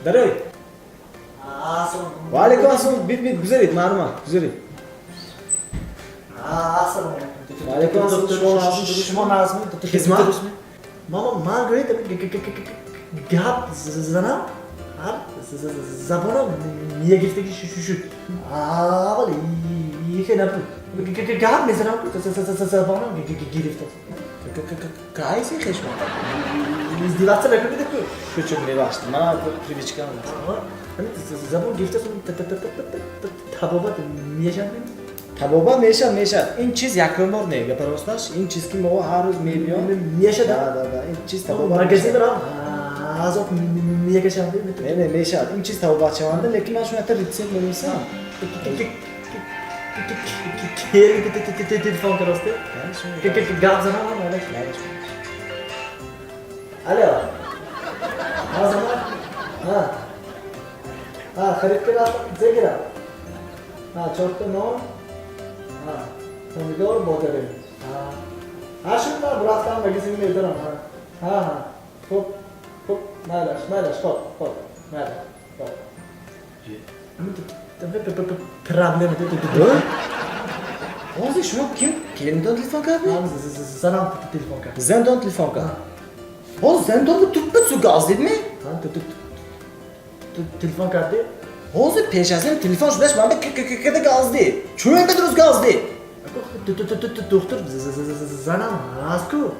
Дарой. Ва алейкум ассалом, бит, бит, гузаред, марҳамат, гузаред. Ассалому алейкум. Ва алейкум ассалом, шумо нағзми? Шумо нағзми? Хизмат? Мама, ман гӯед, гап занам, ҳар забонам мегирифтаги шуд. Аввал яке набуд. Гап мезанам, забонам гирифтааст. Кайси хешма? Издеваться накунед ку. Чучу, мебахшед, мана привычка м аст. Забон гирифтааст, табобат мешавад? Табобат мешавад, мешавад. Ин чиз якум бор не, гапа росташ, ин чиз ки мо ҳар рӯз мебиём. Мешавад? Да, ин чиз табобат Магазин мешавад. рам азоб мекашам. Не, мешавад, ин чиз табобатшаванда, лекин ман шумо якта рецепт менависам. Телефон каросте, гап занам. Алло, ҳа, занам, ҳа, ҳа, харид рафтам, зе гирам, ҳа, чорта нон, ҳа, помидор, бодарем, ҳа, ҳа, шуд, ман рафтам магазин, медорам, ҳа, ҳа, ҳа, хуб, хуб, майлаш, майлаш, хоб, хоб, майлаш, хоб. Проблема. Ҳозир шумо ким келинтон телефон кардед? Занам телефон кард. Зантон телефон кард. Ҳозир зантон туппа су газ дидми? Телефон карди? Ҳозир пеш аз ин телефон шудаш ман ба кккда газ дид. Чун ба дуруст газ дид? Доктор, занам ҳаст ку,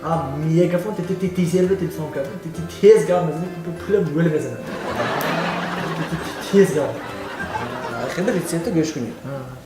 а мегафон тизербе телефон кард, тез гап мезани, пула бӯла мезанад, тез гап. Хеле рецепта гӯш кунед.